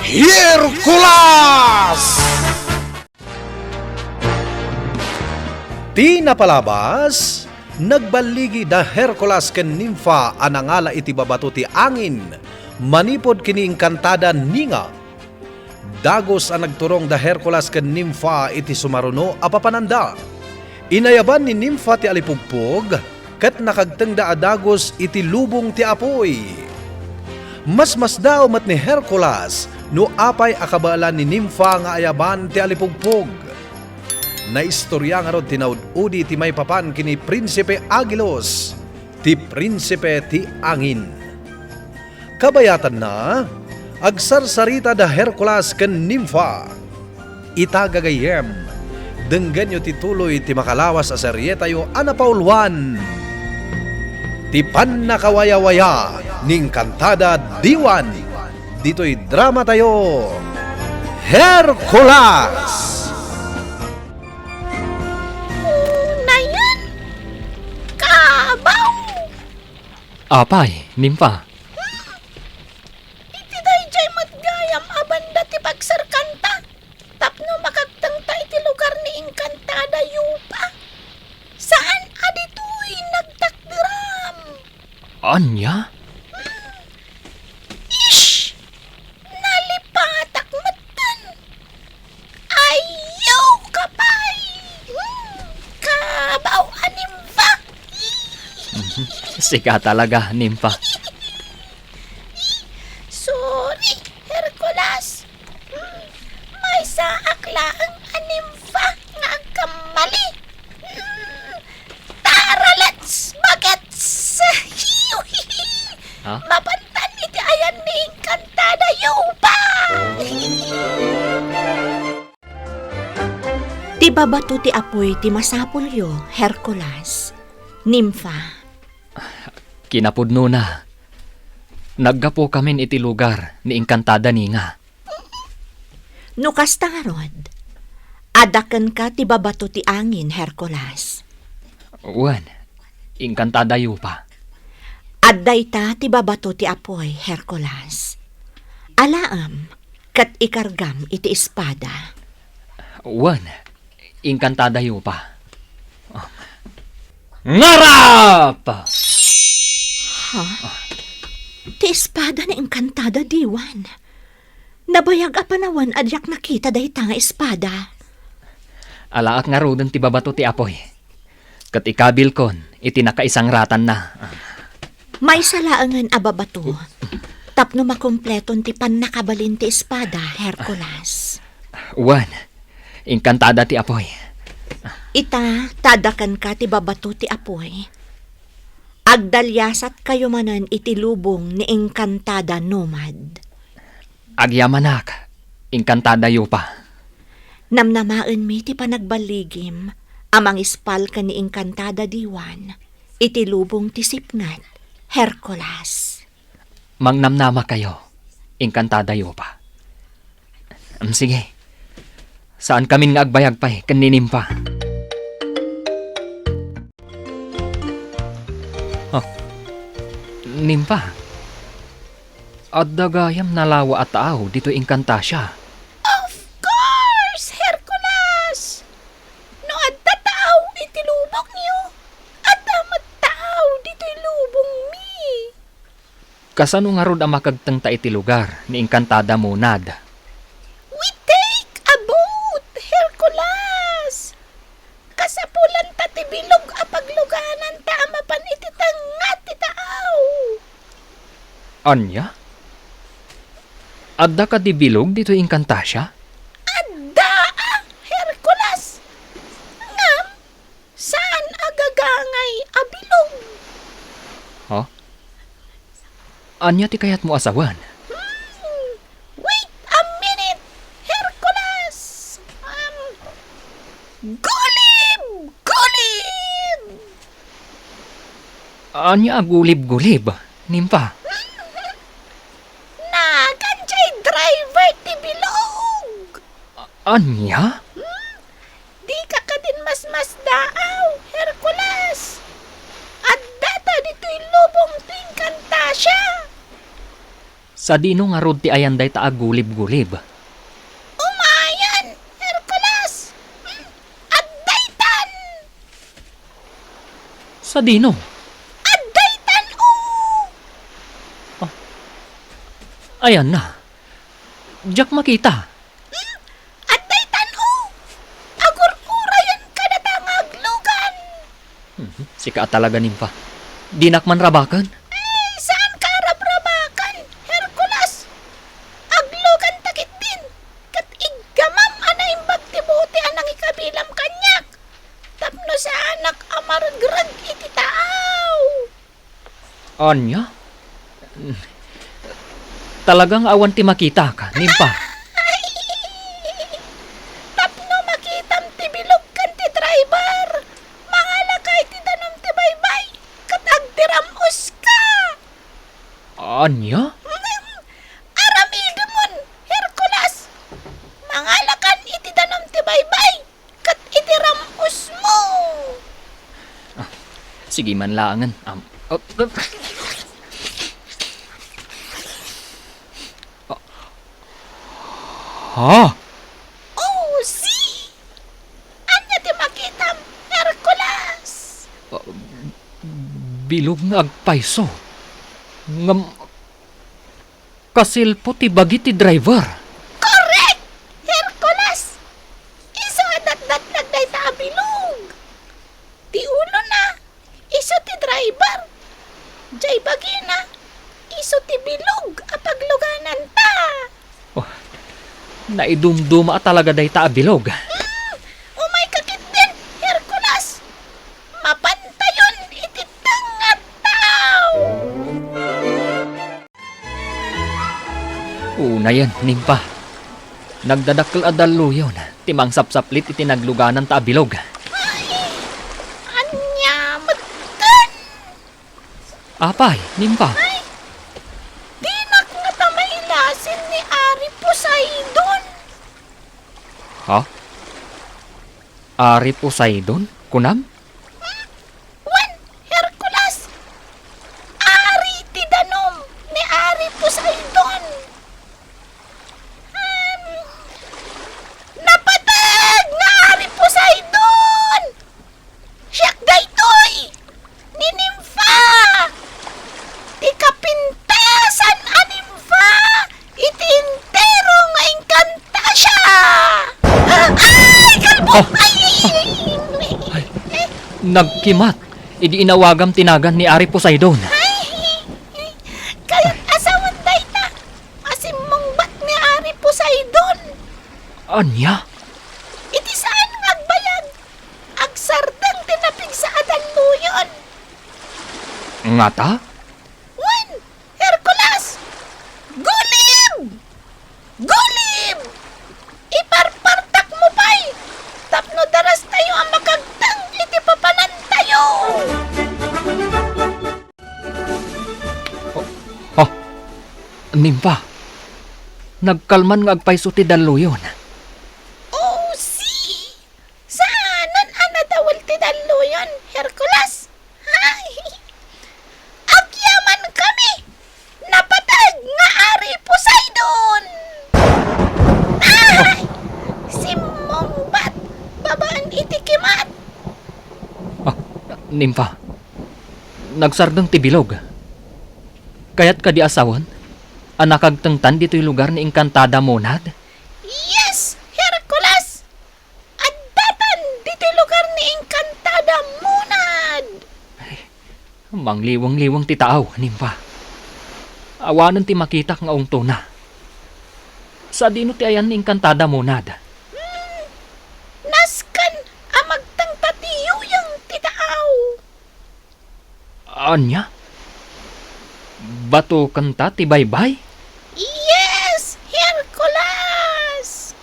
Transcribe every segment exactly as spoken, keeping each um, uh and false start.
Hercules! Ti napalabas, nagballigi da Hercules ken Nimfa a nangala iti babato ti angin manipud ken ni Encantada Ninga. Dagus a nagturong da Hercules ken Nimfa iti sumaruno a papananda. Inayaban ni Nimfa ti alipugpog ket nakagtengda a dagus iti lubong ti apuy. Masmasdaaw met ni Hercules no apay a kabaelan ni Nimfa nga ayaban ti alipugpog. Naistoria ngarud ti naud-udi ti maipapan ken ni Prinsipe Agilus, ti prinsipe ti angin. Kabayatanna, agsarsarita da Hercules ken Nimfa. Ita gagayyem, denggenyo ti tuloy ti makalawas a serietayo a napauluan ti pannakawayawaya ni Encantada Diwan ditoy dramatayo, Hercules! Unayen, kabaw! Apay, Nimfa? Hmm. Iti daydiay met gayam a banda ti pagserkanta tapno makagtengta iti lugar ni Encantada Yupa. Saan a ditoy nagtakderam. Ania? Hmm. Ish! Nalipatak metten. Ayaw ka pay! Hmm, kabaw a Nimfa! Sika talaga, Nimfa. Sorry, Hercules. Hmm, maysaak laeng a Nimfa nga agkammali. Hmm, Tara, let's bagets! Ha? Mapantan iti ayan ni Encantada Yupa! Ti babato ti apuy ti masapulyo, Hercules. Nimfa. Kinapudnona, naggapukamin iti lugar ni Encantada Ninga. No kasta ngarud, adda kenka ti babato ti angin, Hercules. Wen, Encantada Yupa. Adda ita ti babato ti apuy, Hercules. Alaem, ket ikargam iti espada. Wen, Encantada Yupa. Ngarap! Ha? Ti espada ni Encantada Diwan. Nabayag a panawen a diak nakita dayta nga espada. Alaak ngaruden ti babato ti apuy. Ket ikabilkon iti nakaisangratanna. Maysa laengen a babato tapno makumpleton ti pannakabalin ti espada, Hercules. Wen, Encantada ti apuy. Ita, ta adda kenka ti babato ti apuy. Agdaliasatkayo manen iti lubong ni Encantada Nomad. Agyamanak, Encantada Yupa. Namnamaenmi ti panagballigim a mangispal ken ni Encantada Diwan iti lubong ti sipnget, Hercules. Mangnamnamakayo, Encantada Yupa. Em, sige. Saankamin nga agbayag pay ken ni Nimfa. Oh, Nimfa, adda gayam nalawa a tao ditoy Encantasia. Of course, Hercules! No adda tao iti lubongyo, adda met tao ditoy lubongmi. Kasano ngarud a makagtengta iti lugar ni Encantada Monad? We take a boat, Hercules! Kasapulanta ti bilog a paglugananta a mapan iti tengnga ti tao. Ania? Adda kadi bilog ditoy Encantasia? Adda, a, Hercules! Ngem, saan a gagangay a bilog. Ha? Ania ti kayatmo a sawen? Hmm, wait a minute, Hercules! Um, gulib! Gulib! Ania a gulib-gulib, Nimfa? Hmm, nagan jay driver ti bilog! A-, ania? Hmm, dika kadin masmasdaaw, Hercules! Addata ditoy lubong ti Encantasia! Sadino ngarud ti ayan dayta a gulib-gulib? Umayan, Hercules! Hmm, addaytan! Sadino? Addaytan, o! Ah, ayanna. Diak makita. Hmm, addaytan, o! Agur-urayan kadata nga aglugan. Mhm, sika a talaga, Nimpa. Dinak man rabaken? Ay, saan ka a rabrabaken, Hercules? Agluganta ketdin, ket iggamam a naimbag ti bote a nangikabilam kaniak, tapno saanak a maregreg iti taaw. Ania? Talaga nga awan ti makitak, Nimpa. Ay! Tapno makitam ti bilog ken ti driver, mangalaka iti danum ti baybay, ket agtiram-oska. Ania? Mm, aramidemon, Hercules! Mangalakan iti danum ti baybay ket iti ram-osmo. Ah, sige man laengen. Am-, oh, oh. Ah. Ha? Oh, si! Ania ti makitam, Hercules? Ah, bilog nga agpayso. Ngem, kasilpo ti bagi ti driver. Correct! Hercules! Isu a datdatlag dayta a bilog. Ti ulona, isu ti driver. Jay bagina, isu ti bilog a paglugananta. Oh, naidumduma a talaga dayta a bilog. Hmm, umayka ketdin, Hercules. Mapantayon iti tengngattaw. Unayen, Nimpa. Nagdadakkel a dalluyon ti mangsapsaplit iti naglugananta a bilog. Ay, ania metten? Apay, Nimpa? Ay, dinak ngata mailasin ni Ari Poseidon. Ha? Ari Poseidon, kunam? Hmm? Wen, Hercules! Ari ti danum ni Ari Poseidon! Hmm, napateg nga Ari Poseidon! Siak daytoy! Ni Nimfa! Ti kapintasan a Nimfa iti entero nga Encantasia! Ay, kalbo! Ah! Ay! Ay, nagkimat idi inawagam ti nagan ni Ari Poseidon. Ay! Kayat a sawen dayta a simmungbat ni Ari Poseidon. Ania? Iti saan nga agbayag, agsardeng ti napigsa a dalluyon. Ngata? Wen, Hercules! Gulib! Gulib! Iparpartakmo pay tapno darastayo a makagteng iti papanantayo! Oh, ha? Nimpa, nagkalman nga agpayso ti dalluyon. Oh, si! Saanen a nadawel ti dalluyon, Hercules? Ay! Agyamankami! Napateg nga Ari Poseidon! Ay! Simmungbat babaen iti kimat! Ah, Nimpa, nagsardeng ti bilog. Kayat kadi a sawen a nakagtengtan ditoy lugar ni Encantada Monad? Yes, Hercules! Addatan ditoy lugar ni Encantada Monad! Ay, mangliweng-liweng ti taaw, Nimpa. Awanen ti makitak nga ungtona. Sadino ti ayan ni Encantada Monad? Hmm, nasken a magtengta ti yuyeng ti taaw. Ania? Batokenta ti baybay? Yes, Hercules!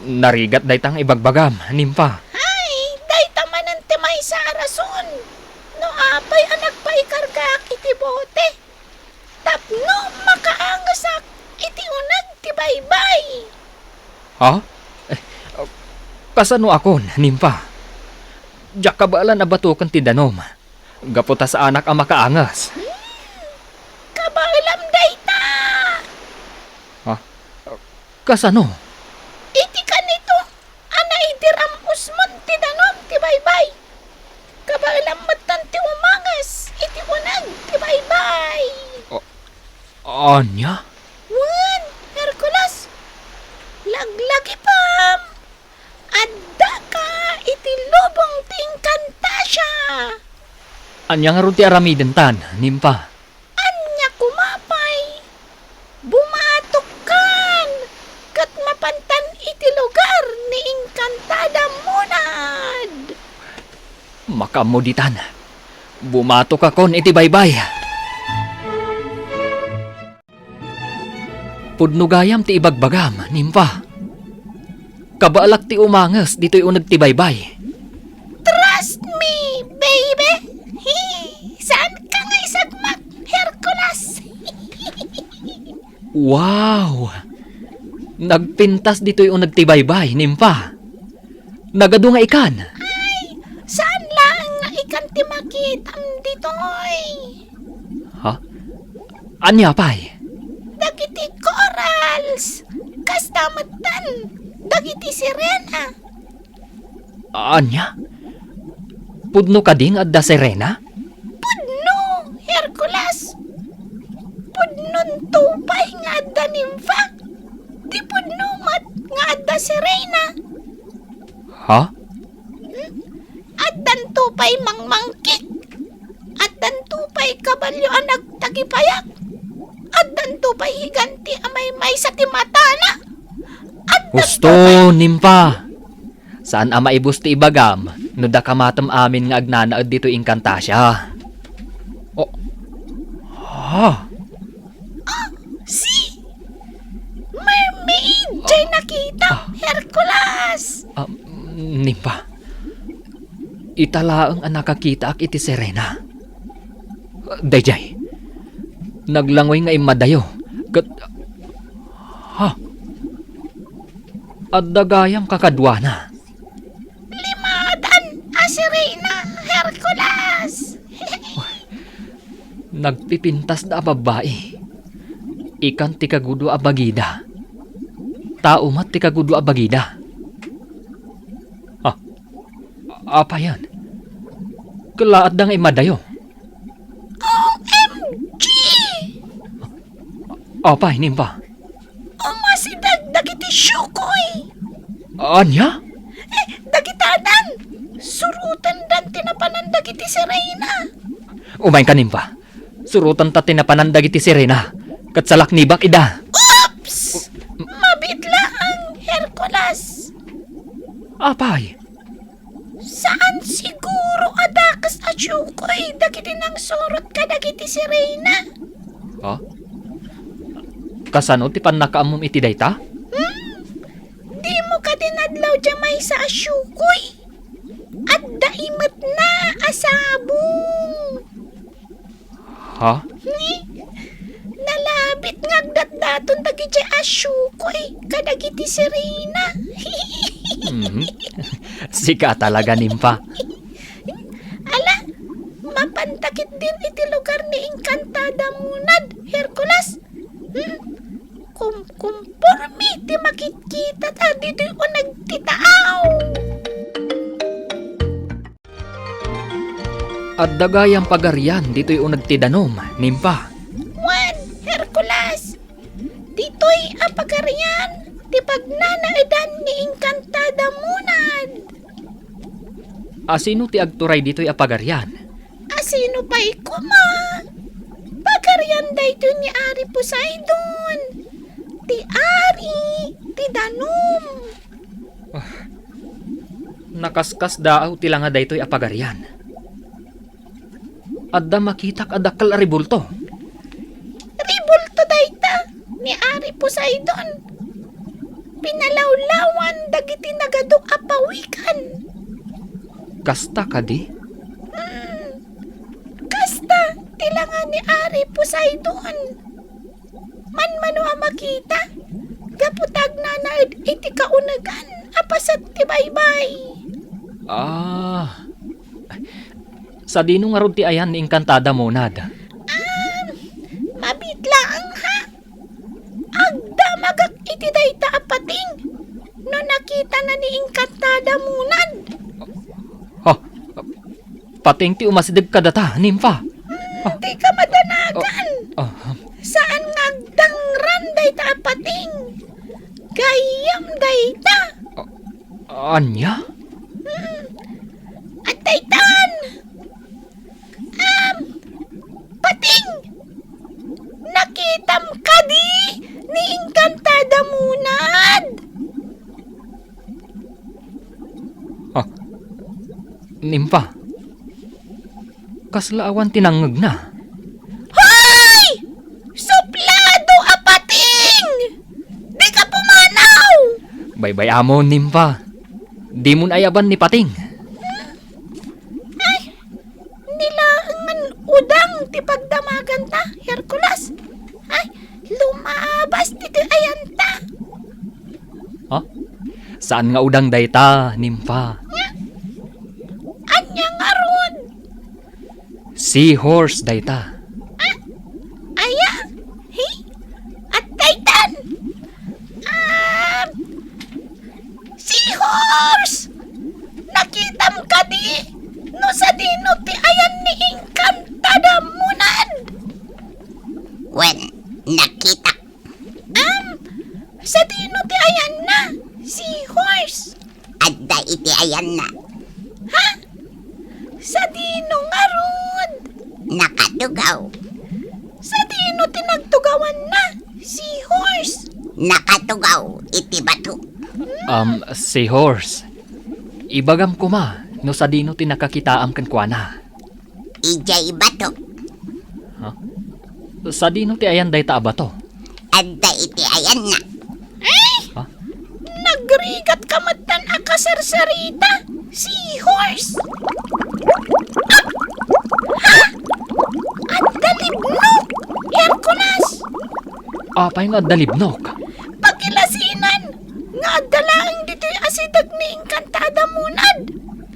Narigat dayta nga ibagbagam, Nimpa. Ay, dayta manen ti maysa a rason no apay a nagpaikargaak iti bote. Tapno makaangesak iti uneg ti baybay. Ha? Eh, kasano akon, Nimpa? Diak kabaelan a batoken ti danum, gapu ta saanak a makaanges. Hmm, kabaelam dayta, Ha? Kasano? Iti kanito a naidiram usmon ti danum ti baybay. Kabaelam metten ti umanges iti uneg ti baybay. A-, ania? Wen, Hercules, laglagipem. Addaka iti lubong ti Encantasia. Ania ngarud ti aramidentan, Nimpa? Ania koma pay? Bumatokkan ket mapantan iti lugar ni Encantada Monad. Makaammo ditan. Bumatokakon iti baybay. Pudno gayam ti ibagbagam, Nimpa. Kabaelak ti umanges ditoy uneg ti baybay. Trust me, baby. Saanka nga isagmak, Hercules. Wow! Nagpintas ditoy uneg ti baybay, Nimpa. Nagadu nga ikan. Ay, saan laeng nga ikan ti makitam ditoy? Ha? Ania pay? Dagiti corals. Kasta metten dagiti sirena. Ania? Pudno kadi nga adda sirena? Pudno, Hercules. Pudnonto pay nga adda nimfa. Di pudno met nga adda sirena. Ha? Hmm? Addanto pay mangmangkit. Addanto pay kabalio a nagtagipayak. Addanto pay higanti a maymaysa ti matana. Addanto Husto, pay Nimpa. Saan a maibus ti ibagam no daka matem amin nga agnanaed ditoy Encantasia. Oh. Ha? Ah, si Mermaid jay nakita, Ah. Hercules! Ah, Nimpa, ita laeng a nakakitaak iti sirena. Dayjay, naglangoy nga immadayo, ket, ha? Adda gayam kakaduana. Limadan a sirena, Hercules! Nagpipintas da a babbai. Ikan ti kagudo a bagida. Tao met ti kagudo a bagida. Ah, apayan? Kelaat da nga immadayo. O M G! Apay, Nimpa? Umasideg dagiti siukoy. Ania? Eh, dagitadan. Surotendan ti napanan dagiti sirena. Umayen ka, Nimpa. Surotenta ti napanan dagiti sirena. Ket salaknibak ida. Oops! Mabiit laeng, Hercules. Apay? Saan siguro a dakes a siukoy dagiti nangsurot kadagiti sirena. Ha? Kasano ti pannakaammom iti dayta? Hmm? Dimo kadi nadlaw diay maysa a siukoy? Adda imetna a sabong. Ha? Ni, nalabit nga agdatdaton dagiti a siukoy kadagiti sirena. Mhm. Sika talaga, Nimpa. Ala, mapanta ketdin iti lugar ni Encantada Monad, Hercules. Hmm? Kumkumporme ti makitkitata ditoy uneg ti taaw. Adda gayam pagarian ditoy uneg ti danum, Nimpa. Wen, Hercules, ditoy a pagarian ti pagnanaedan ni Encantada Monad. Asino ti agturay ditoy a pagarian? Asino pay koma? Pagarian daytoy ni Ari Poseidon, ti ari ti danum. Ah, nakaskasdaaw ti langa daytoy a pagarian. Adda makitak a dakkel a rebulto. Rebulto dayta ni Ari Poseidon. Pinalawlawan dagiti nagadu a pawikan. Kasta kadi? Hmm. Kasta ti langa ni Ari Poseidon. Manmano a makita, gapu ta agnanaed iti kaunegan a paset ti baybay. Ah. Sadino ngarud ti ayan ni Encantada Monad? Ah, mabiit laeng, ha? Agdam Pating no nakitana ni Encantada Munad. Ha? Pating ti umasideg kadata, Nimfa. Hmm, dika madanagan. Ah, ah. Saan nga agdangran dayta a pating. Gayyem dayta. Ah, ania? Hmm. At daytan. Am, Pating! Nakitam kadi ni Encantada Munad? Ah, Nimfa. Kasla awan ti nangngegna? Hoy! Suplado a Pating! Dika pumanaw! Baybay-amon, Nimfa. Dimon ayaban ni Pating. Ay, nilaengen udang ti pagdamaganta, Hercules. Ay, lumabas ditoy ayanta. Ha? Saan nga udang dayta, Nimfa? Ania ngarud? Seahorse dayta. Ah, aya? Hi? At daytan? Ah, Seahorse! Nakitam kadi no sadino ti ayan ni Encantada Munad? Wen, nakitak. Am, sadino ti ayanna? Seahorse. Adda iti ayanna. Ha? Sadino ngarud? Nakatugaw. Sadino ti nagtugawanna? Seahorse. Nakatugaw iti bato. Um, Seahorse, ibagam koma no sadino ti nakakitaam kenkuana. Idiay bato. Ha? Sadino ti ayan dayta a bato? Adda iti ayanna. Ay! Ha? Nagrigat ka metten a kasarsarita, Seahorse! Ah! Ha? Adda libnok, Hercules! Apay nga adda libnok? Pakilasinan nga adda laeng ditoy asideg ni Encantada Munad.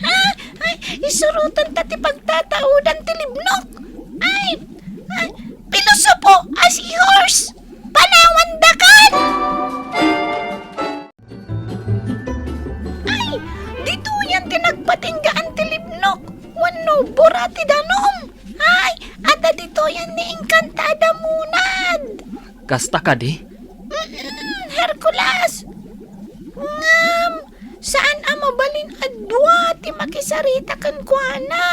Ha? Ay, isurotanta ti pagtataudan ti libnok. Ay, ay, pilosopo a Seahorse! Panawandakan! Ay, ditoyen ti nagpatinggaan ti libnok wenno bura ti danum. Ay, adda ditoyen ni Encantada Munad. Kasta kadi? Mm, Hercules! Ngem, saan a mabalin a dua ti makisarita kenkuana.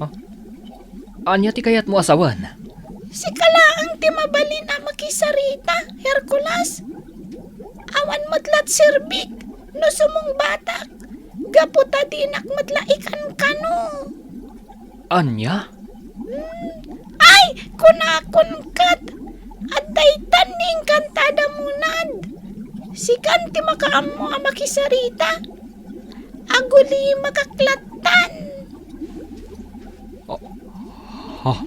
Ha? Ania ti kayatmo a sawen? Sika laeng ti mabalin a makisarita, Hercules. Awan met la ti serbik no sumungbatak, gapu ta dinak met la ikankano. Ania? Hmm, ay, kunakon ket, adda itan ni Encantada Munad. Sikan ti makaammo a makisarita. Agulimakak lattan. Oh, oh.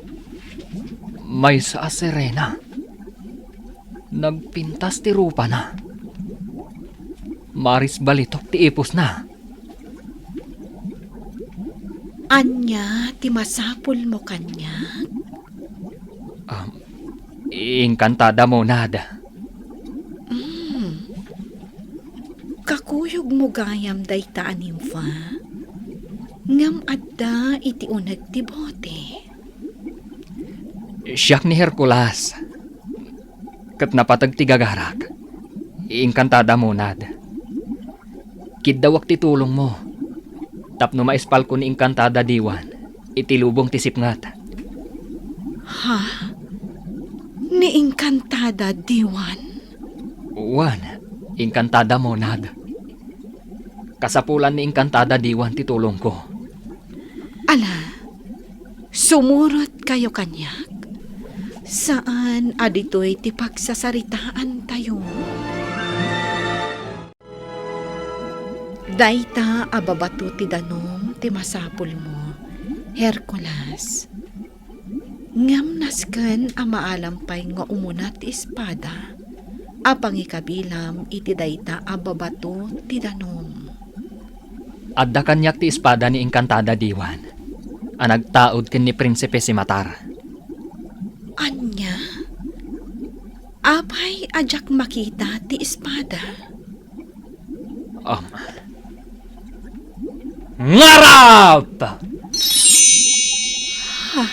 Maysa a sirena. Nagpintas ti rupana. Maris balitok ti ipusna. Ania ti masapulmo kaniak? Um, Encantada Munad. Mm. Kakuyogmo gayam dayta a nimfa, ngem adda iti uneg ti bote. Siak ni Hercules, ket napateg ti gagarak, Encantada Munad. Kiddawak ti tulongmo tapno maispalko ni Encantada Diwan iti lubong ti sipnget. Ha? Ni Encantada Diwan? Wen, Encantada Munad. Kasapulan ni Encantada Diwan ti tulongko. Ala, sumurotkayo kaniak. Saan a ditoy ti pagsasaritaantayo. Dayta a babato ti danum ti masapulmo, Hercules. Ngem nasken a maalam pay nga umuna ti espada a pangikabilam iti dayta a babato ti danum. Adda kaniak ti espada ni Encantada Diwan a nagtaud ken ni Prinsipe Simatar. Ania? Apay a diak makita ti espada? Um, ngarap! Ha?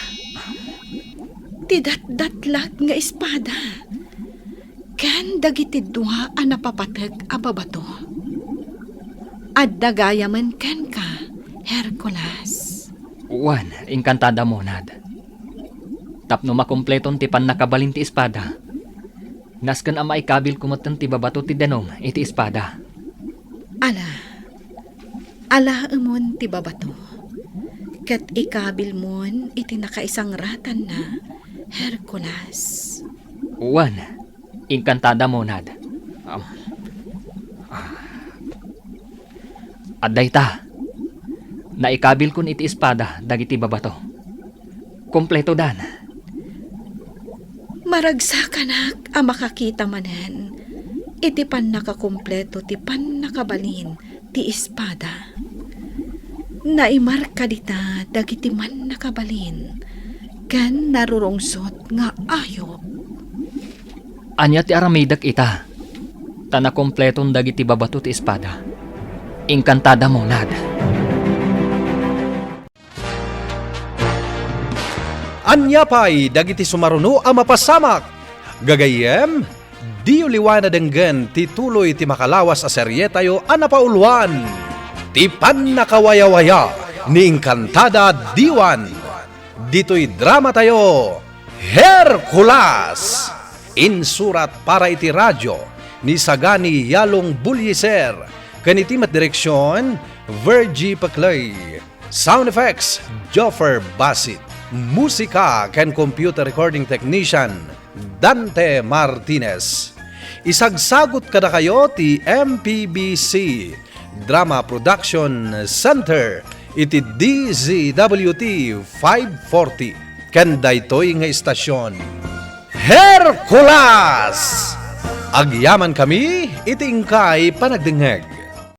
Ti datdatlag nga espada ken dagiti dua a napapatek a babato. Adda gayamen kenka, Hercules. Wen, inkantada, Monad. Tapno makumpleton ti pannakabalin ti espada, nasken a maikabilko metten ti babato ti danum iti espada. Ala, alaemon ti babato, ket ikabilmon iti nakaisangratanna, Hercules. Wen, inkantada, Monad. Um, ah. Adda ita, naikabilkon iti espada dagiti babato. Kumpletodan. Maragsakanak a makakita manen iti pannakakumpleto ti pannakabalin ti espada. Naimarka dita dagiti mannakabalin ken narurungsot nga ayup. Ania ti aramidek ita? Ta nakumpleton dagiti babato ti espada. Inkantada, Monad. Ania pay dagiti sumaruno a mapasamak? Gagayyem, diyo liwan a denggen ti tuloy ti makalawas a serietayo a napauluan, ti pannakawayawaya ni Inkantada Diwan. Ditoy dramatayo, Hercules! Insurat para iti radio ni Sagani Yalong Bulliser ken iti met direksion, Virgie Peclay. Sound effects, Joffer Basit. Musika ken computer recording technician, Dante Martinez. Isagsagut kadakayo ti M P B C Drama Production Center iti D Z W T five forty ken daytoy nga istasyon. Hercules! Agyamankami iti inkay panagdengngeg.